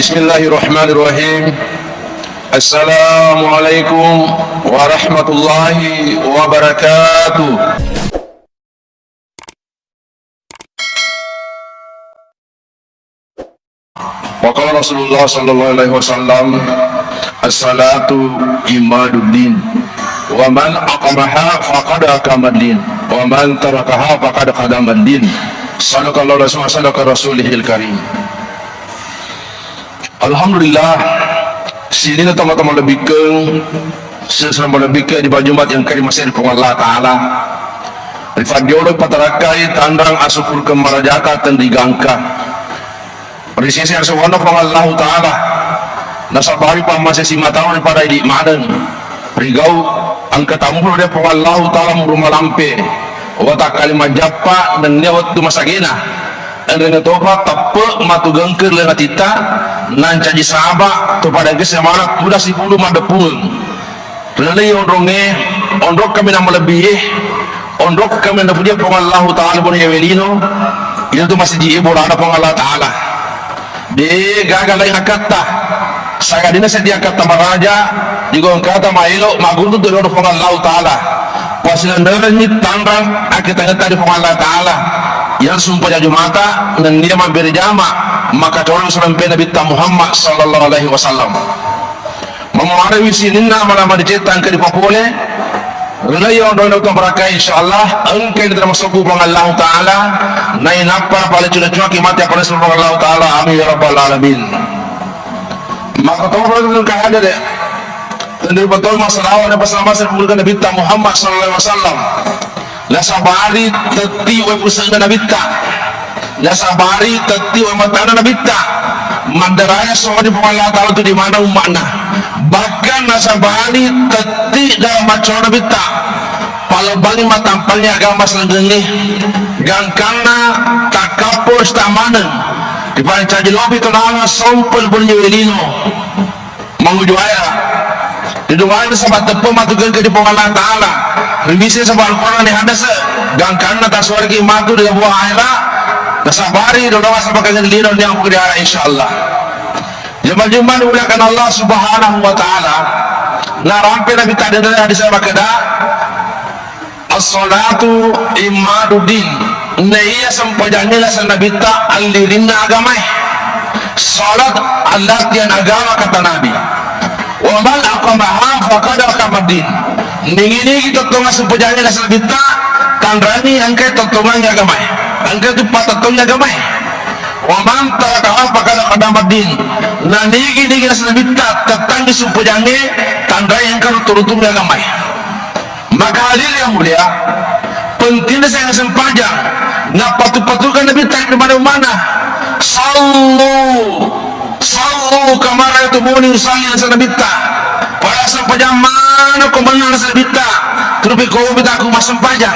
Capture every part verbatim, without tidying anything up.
Bismillahirrahmanirrahim. Assalamualaikum warahmatullahi wabarakatuh. Wa qala Rasulullah sallallahu alaihi wasallam, "As-salatu imaduddin, wa man aqamaha faqad aqamaddin, wa man tarakaha faqad qadamaddin." Sadaqallahu Rasul, sadaqa Rasulihil Karim. Alhamdulillah, sininna tomatoa malebbikeng, sesama malebbikeng di Jumat yang karimasei ri Puang Allah Ta'ala. Rifaddiolo patarakkai tanrang asukkurkeng marajata tenrigangka. Ri sese asewanna Puang Allahu Ta'ala, nasabari pammasesi matau ripada idi maneng. Rigau engka tampulo ri Puang Allahu Ta'ala muru malampe, watakkale majjappa nennia wettu masagena. Enrenna topa teppe matu gengke ri lena titta, nancaji saba to pada gese mana kuda sipulu maddeppungeng. Ri laleng onrongnge, onrokka minang malebbi'e, onrokka minang napuji Puang Allahu Ta'ala bone yawe lino, iyatu masiji e bolana Puang Allah Ta'ala. De gaga lain akkatta, sangadinna seddi akkatta maraja, digau engkata maelo magguruntu ri olo Puang Allahu Ta'ala. Pasilennerengngi tanrang akkitangetta ri Puang Allah Ta'ala. Yang sumpajang Jumata nennia mabbere jama, makacoreng selampena Nabitta Muhammad sallallahu alaihi wasallam. Mamuarewi sininna mala madecetta engka dipapole. Rilai onronna utang barakai, insyaallah engka diterima sobu Puang Allahu Ta'ala. Nainappa pale cula-culaki mati apa Puang Allahu Ta'ala. Amin ya rabbal alamin. Maka tongkol itu kahada de. Tentu betul masalah ada pasal-pasal kemudian Nabi Muhammad sallallahu alaihi wasallam. Nasabari tetti wae pusenna Nabitta. Nasabari tetti wae matana Nabitta. Maddaraya sowa di Puang Allah Ta'ala tu di mana umma'na. Bahkan nasabari tetti dalam maccoa Nabitta. Palebbangi matampangi agama selenggengnge. Gangkanna takkappo sta maneng. Dipancaji lopi tunangan sompel bunyi welino. Manguju aera. Ridungani nasaba teppe matu gengke di Puang Allah Ta'ala. Ribisi saba Al-Quran di hadase. Gangkanna tasuariki matu di labuang aera. Nasabari dodoa saba kageng lino ni aku di aera, insyaallah. Jemaah-jemaah dimuliakan Allah Subhanahu wa Ta'ala. Narampe Nabitta dari hadis makkeda, "As-salatu imaduddin." Naiya sempajangnge naseng Nabitta allirinna agamae. Salat allattian agama kata Nabi. "Wa man aqamaha faqad aqamaddin." Nigi-nigi tottongang sempajangnge naseng Nabitta, tanrangi engkai tottongang agamae. Engkai tu patettongi agamae. "Wa man tarakaha faqad qadamaddin." Nanigi-nigi naseng Nabitta tettangi sempajangnge, tanrangi engka rutu-rutunna agamae. Maka hadirin yang mulia, pentingna saya sempajang. Napatu-patukan Nabitta di mana-mana. "Sallu, sallu kama ra'aitumuni usalli," naseng Nabitta. Pada sempajang mana ko menang naseng Nabitta. Terupi ko Nabitta aku massempajang.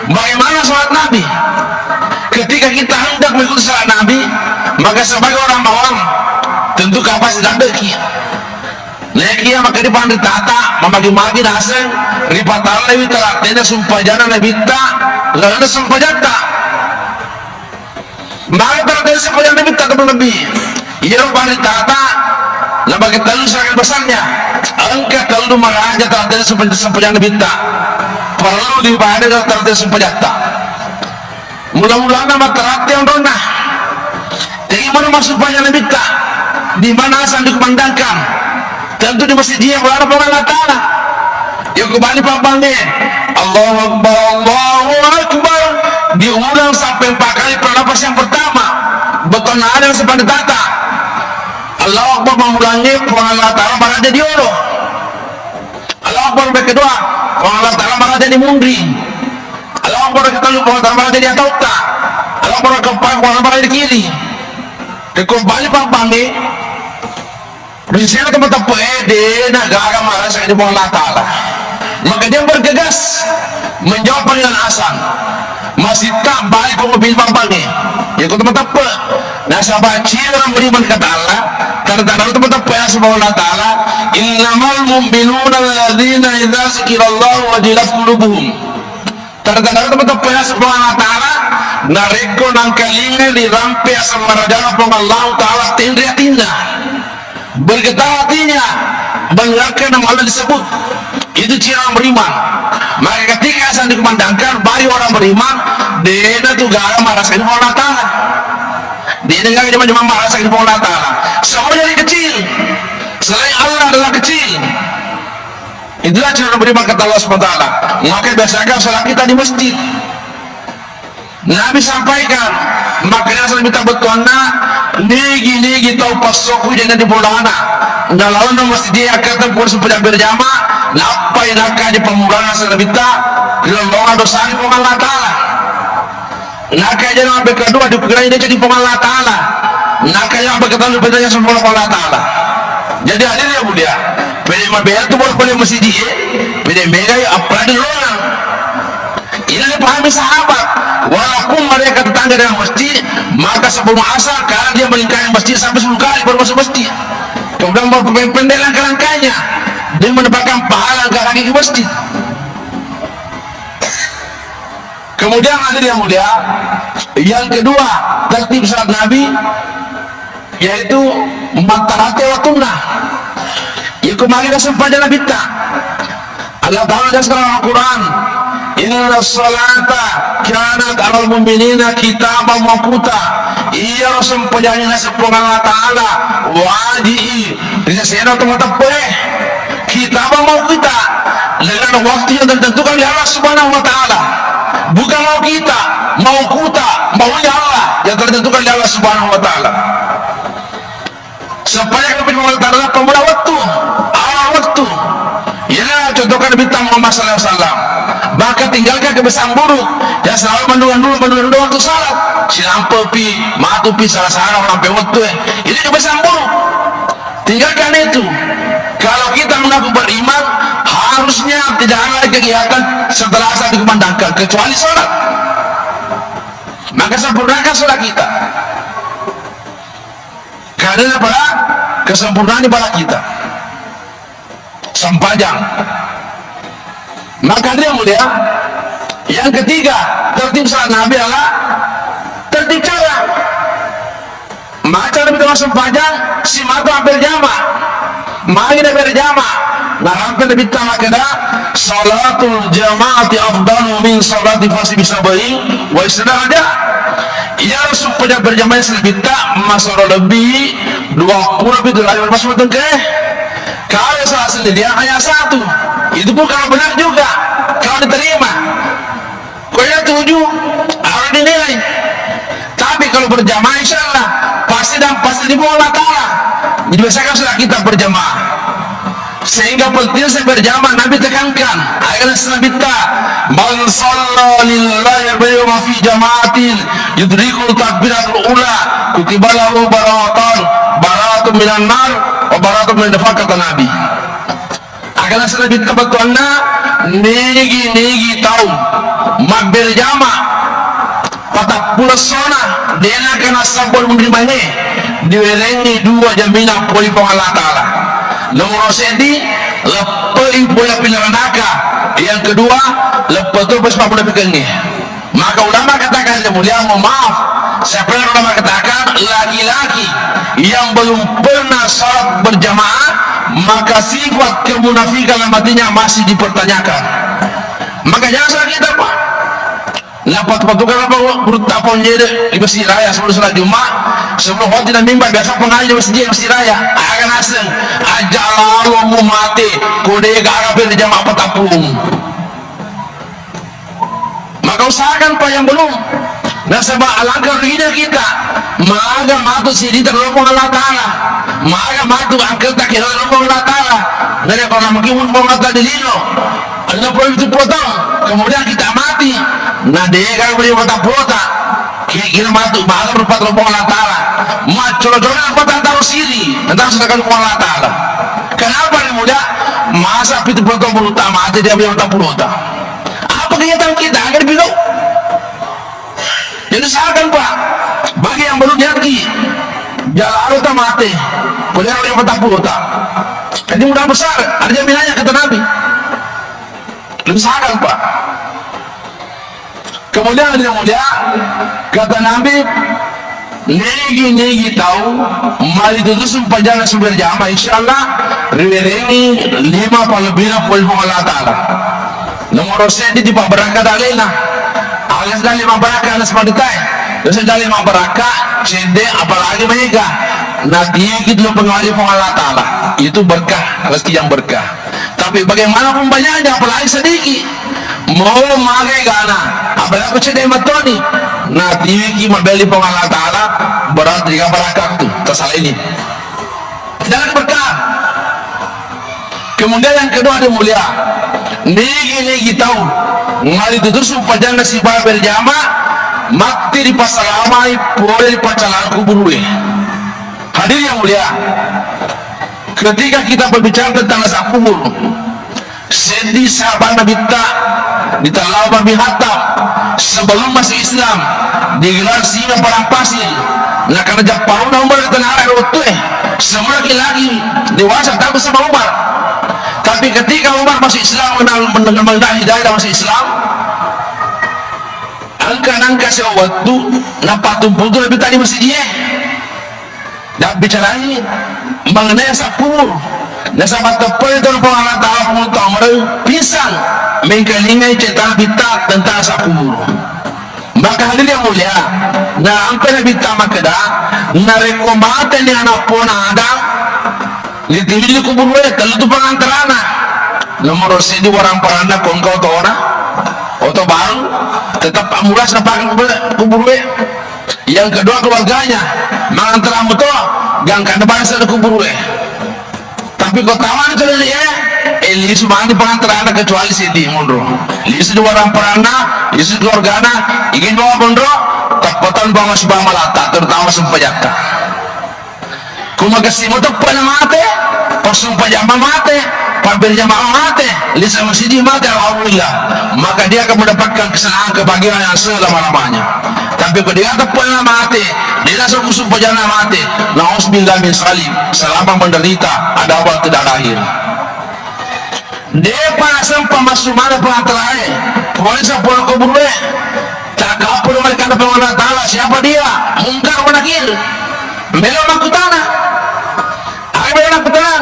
Bagaimana salat Nabi? Ketika kita hendak mengikuti salat Nabi, maka sebagai orang awam, tentu kapang pasti daddeki. Naekiya makkeda panritata, mamagi-magi naseng, ripatallaiwi tarattena sumpajanna Nabitta, lalenna sumpajatta. Magi tarattena sumpajanna Nabitta, teman Nabi. Iyaro panritata, nabagi tellu sebagian besarnya. Engka tellu maraja tarattena sumpa-, sumpajanna Nabitta. Perlu dipada tarattena sumpajatta. Mula-mulana mattaratte onronna. Jadi mana maksud panjang Nabitta? Di mana asal dikumandangkan? Tentu di masjid dia berada pada Allah Ta'ala. Yang kubani pampange, "Allahu Akbar, Allahu Akbar." Diulang sampai empat kali pada nafas yang pertama. Beton ada yang sepandai tata. Allahu Akbar mengulangi, Puang Allah Ta'ala berada di Allah. Allahu Akbar yang kedua, Puang Allah Ta'ala berada di mundri. Allahu Akbar yang ketiga, Puang Allah Ta'ala berada di atautta. Allahu Akbar yang keempat, Puang Allah berada di kiri. Rekko bali pampangnge, di sini tempat tempat, eh, dena gaga marasa di Puang Allah Ta'ala. Maka dia bergegas menjawab panggilan azan. Masitta bali ko mobil pampangnge. Ya ko tempat tempat. Nasaba ciri orang beriman kata Allah, tanda-tanda tempat tempat ya subhanahu wa ta'ala, "Innamal mu'minuna alladzina idza dzukirallahu wajilat qulubuhum." Tanda-tanda tempat tempat ya subhanahu wa ta'ala, Narekko nangkalinga rirampe aseng marajana Puang Allahu Ta'ala, tenre atinna. Bergetar hatinya, mengingatkan nama Allah disebut. Itu ciri orang beriman. Maka ketika asal dikumandangkan, bagi orang beriman, dena tu gaga marasa ini Puang Allah Ta'ala. Dena gaga cuma-cuma marasa ini Puang Allah Ta'ala. Semua jadi kecil. Selain Allah adalah kecil. Itulah ciri orang beriman, kata Allah Subhanahu wa Ta'ala. Maka biasakan sholat kita di masjid. Nabi sampaikan, makanya saya minta bettuanna, nigi-nigi tau passoku jadi di bolana. Nalawana masjid dia kata pun sempat berjamaah, nappai naka di pemurana saya minta, dilolongan dosa di Puang Allah Ta'ala. Naka jadi yang kedua, dikurangi dia jadi Puang Allah Ta'ala. Naka yang kedua, bertanya sama Puang Allah Ta'ala. Jadi, hadirin yang mulia, pede mabela tu boleh, boleh masjid dia, pede mega, apalagi lolongan. Ini dipahami sahabat. Walaupun mereka tetangga dengan masjid, maka sebelum asar, karena dia melingkari masjid sampai sepuluh kali baru masuk masjid. Kemudian baru pendek langkah-langkahnya. Dia mendapatkan pahala langkah kaki ke masjid. Kemudian, hadirin yang mulia, yang kedua, tertib salat Nabi, yaitu mattarate wattunna. Iko magi nasempajang Nabitta. Allah Ta'ala jelaskan dalam Al-Quran, "Inna salata kanat alal mu'minina kitaban mauquta." Iya, sempajang naseng Puang Allah Ta'ala, waji'i ri sesena to mateppe'e. Kitaban mauquta, dengan waktu yang ditentukan oleh Allah Subhanahu wa Ta'ala. Bukan mau kita, mauquta, maunya Allah yang ditentukan oleh Allah Subhanahu wa Ta'ala. Supaya lebih mengutarakan pemula waktu, awal waktu. Ya, contohkan bintang Muhammad sallallahu alaihi wasallam. Maka tinggalkan kebiasaan buruk. Ya, selalu menduga-duga, menduga-duga waktu salat. Silampe pi, matu pi, salah-salah orang pe waktu, eh. Ini kebiasaan buruk. Tinggalkan itu. Kalau kita mengaku beriman, harusnya tidak ada lagi kegiatan setelah azan dikumandangkan, kecuali sholat. Maka sempurnakan sholat kita. Karena pada kesempurnaan ibadah kita. Sempajang. Maka dia mulia. Yang ketiga, tertib salat Nabi adalah tertib cara. Maca Nabi dalam sempajang, si matu hampir jama. Magi na berjama. Narampe Nabitta makkeda, "Salatul jama'ati afdalu min salati fasi bisabai wa isra darajah." Iya, sempajang berjamaah Nabitta masero lebbi dua puluh lebbi derajat masuk tengke. Kalau salah sendirian hanya satu. Itu pun kalau benar juga, kalau diterima. Ko iya tuju, harus dinilai. Tapi kalau berjamaah, insya Allah, pasti dan pasti dibawa Allah Ta'ala. Jadi, biasakan sholat kita berjamaah. Sehingga penting saya berjamaah, Nabi tekankan, agar Nabi ta, "Man shalla lillahi fi jama'atin yudrikul takbiratul ula, kutiba lahu baratan, baratun minan nar, wa baratun minan nifaq," kata Nabi. Agana selebi tebbettuanna, nigi-nigi tau mabbere jama patappulo essona, denaka nassabbo munri mange, diwerengngi dua jaminan pole Puang Allah Ta'ala. Nomoro seddi, leppei pole api neraka. Yang kedua, leppe to pole sipabbolakengnge. Maka ulama katakan, yang mulia, mohon maaf, siapa yang ulama katakan, laki-laki yang belum pernah salat berjamaah, maka sifat kemunafikan dalam hatinya masih dipertanyakan. Maka jangan salah kita, Pak. Nah, patu-patukan apa, berutta ponjede di Masjid Raya sebelum salat Jumat, sebelum khotib dan mimbar, biasa pengaji di masjid, Masjid Raya. Akan aseng, aja lalu mu mate, kode gak ada berjamaah patapung. Maka usahakan, Pak, yang belum. Nasaba alangkah ruginya kita. Maga matu siddi terhadap Allah Ta'ala. Maga matu angkata kita terhadap Allah Ta'ala. Dari orang mungkin Allah Ta'ala di lino. Ada puluh itu potong. Kemudian kita mati. Nah, dia kan beri mata pota. Kira-kira matu, maga berempat terhadap Allah Ta'ala. Macam-macam kota taruh siri. Entah sedangkan Allah Ta'ala. Kenapa nih muda? Masa pitu potong berutama mati dia beri mata pota. Apa kegiatan kita? Agar bilang. Jadi usahakan, Pak, bagi yang baru niat ki, jalan ta mate, kuliah yang patappulo ta. Jadi mudah besar, ada jaminannya kata Nabi. Usahakan, Pak. Kemudian, yang mulia, kata Nabi, nigi-nigi tau mali tutu sumpajanna suberjama, insya Allah, riwerengi lima palebbina pole Puang Allah Ta'ala. Nomoro seddi di pabbarakka dalena. Alias dale mabbarakka, alias madetae. Terus dale mabbarakka, cedde, apalagi maega. Nah, dia gitu lo pengawali Puang Allah Ta'ala. Itu berkah, rezeki yang berkah. Tapi bagaimanapun banyaknya, apalagi sedikit. Mau magai gana, apalagi aku cedde matoni. Nah, tiwiki mabeli Puang Allah Ta'ala, berarti dia berkah tu, tersalah ini. Dan berkah. Kemudian yang kedua, ada mulia. Nigi-nigi tau mali tutu sumpajanna sibawa berjama, matti dipassalamai pole ri paccalang kuburue. Hadir yang mulia, ketika kita berbicara tentang azab kubur, seddi sahabat Nabitta ditellao Nabi Khattab sebelum masuk Islam, digelar singa padang pasir. Nah, karena japparuna Umar di tanah air waktu eh, semua laki-laki dewasa takut sama Umar. Tapi ketika Umar masuk Islam, mengenal, mengenal hidayah dan masuk Islam, engka nangka sewa waktu, napatumpu tu Nabitta di masjid eh. Nabbicarai mengenai azab kubur. Nasaba teppai tu Puang Allah Ta'ala, Puang Ta'ala pingsan mengkalingai cerita Nabitta tentang azab kubur. Maka hadirin yang mulia, na ampe Nabitta makkeda, narekko mateni anak pona Adam, litiwili kuburue, tellu tu pangantarana. Nomoro seddi warang paranna, ko engka otona, oto baru, tetap ambulas napake kuburue. Yang kedua keluarganya, mangantarang muto, gangkanna bangsa di kuburue. Tapi ko tawang tu dia, eh, lisu mani pangantarana kecuali seddi monro. Lisu di warang paranna, lisu keluargana, ingin bawa monro, tappatan bawa subang malata, terutama sempajatta. Ko magassi muto pole mate, passumpajang mate, pabberjamaah mate, lisa masjid mate, alhamdulillah. Maka dia akan mendapatkan kesenangan, kebahagiaan yang selama-lamanya. Tapi ko dia teppa mate, dia langsung sumpajanna mate, nauzubillah min zalik, selamat menderita, adab tidak ada akhir. Depa nasempa massu maneng pangatalae, pole sappolo kuburue. Takkappolo malaikatna Puang Allah Ta'ala, siapa dia? Mungkar wa Nakir. Melo makkutana. Aga melo makkutana?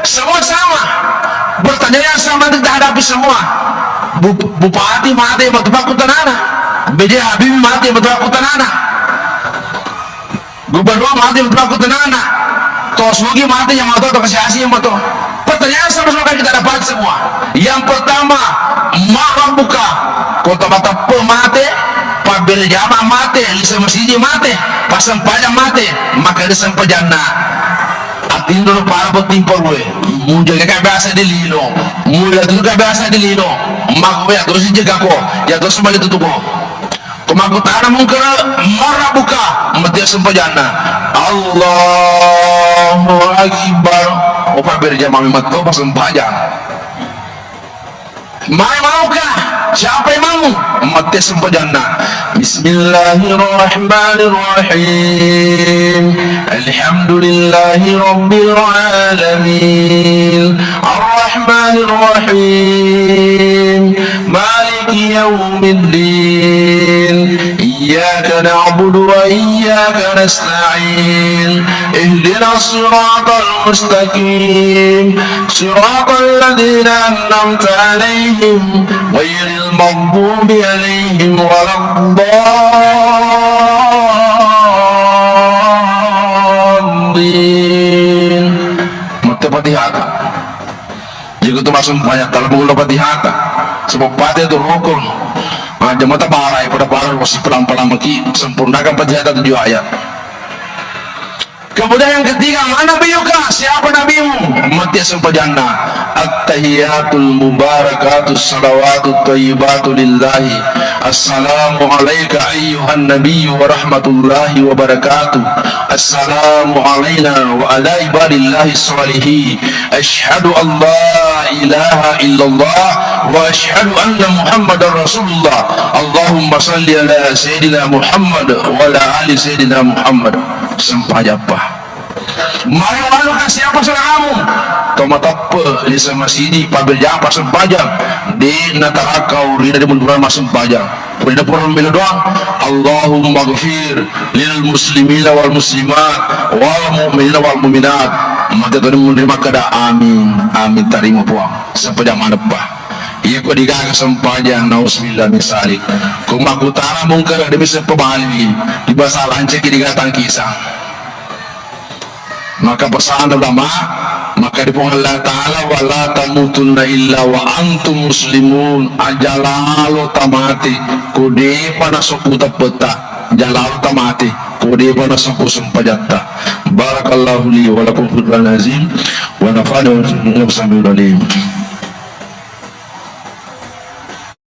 Semua sama. Pertanyaan yang sama kita hadapi semua. Bu-, bupati mate, matu pakkutanana. B J Habibie mate, matu pakkutanana. Gubernur mate, matu pakkutanana. To sugi mate, yang matu, to kasiasi, yang matu. Pertanyaan sama-sama akan kita dapat semua. Yang pertama, man rabbuka? Ko tau mateppe mate, pabberjamaah mate, lise masiji mate, passempajang mate, maka disempajanna. Atinro para botting parue, mujagaka biasa di lino, muja tu ka biasa di lino, maka ya terus jagako, ya terus mali tutuko. Ko makkutana mungkar, man rabbuka? Matti sempajanna, Allahu Akbar. Opa berjamaah matto passempajang. Mai mauka? Siapa imammu? Matti sempajanna, Bismillahirrahmanirrahim. Alhamdulillahi rabbil alamin. Arrahmanirrahim. Maliki yaumiddin. Iyyaka na'budu wa iyyaka nasta'in. Ihdinas siratal mustaqim. Siratal ladzina an'amta 'alaihim ghairil maghdubi 'alaihim waladdallin. Matti Fatihata. Jadi itu masuk banyak kalau bukan Fatihata. Sebab Fatihah itu rukun. Nah, jamaah tabarai pada para wasi pelan-pelan maki sempurnakan Fatihata tujuh ayat. Kemudian yang ketiga, man nabiyyuka? Siapa nabimu? Matti sempajanna, at-tahiyatul mubarakatus salawatut thayyibatu lillahi. Assalamu alaika ayyuhan nabiyyu wa rahmatullahi wa barakatuh. Assalamu alaina wa ala ibadillahis shalihin. Asyhadu an la ilaha illallah wa asyhadu anna Muhammadar Rasulullah. Allahumma salli ala Sayyidina Muhammad wa ala ali Sayyidina Muhammad. Sempajappa. Mari walu ka siapa saudaramu? Tau mateppe lise masiji, pabberjamaah passempajang. De natarakau rina di munduran massempajang. Pura-pura melo doang, Allahumma gfir lil muslimina wal muslimat wal mu'minina wal mu'minat. Maka tadi mun makkeda amin, amin tarima Puang. Sempaja maneppa. Iya ko digaga sempajang, nauzubillah min zalik. Ko makkutana mungkar, de bisa pebali. Di bahasa lancek digaga tangkisa. Maka pesan ulama, maka di Puang Allah Ta'ala, "Wala tamutunna illa wa antum muslimun." Aja lalo tamati ko depa nasokku teppetta. Aja lalo tamati ko depa nasokku sempajatta. Barakallahu li wa lakum fil Qur'anil azim wa nafa'ani wa iyyakum bimas sami'il alim.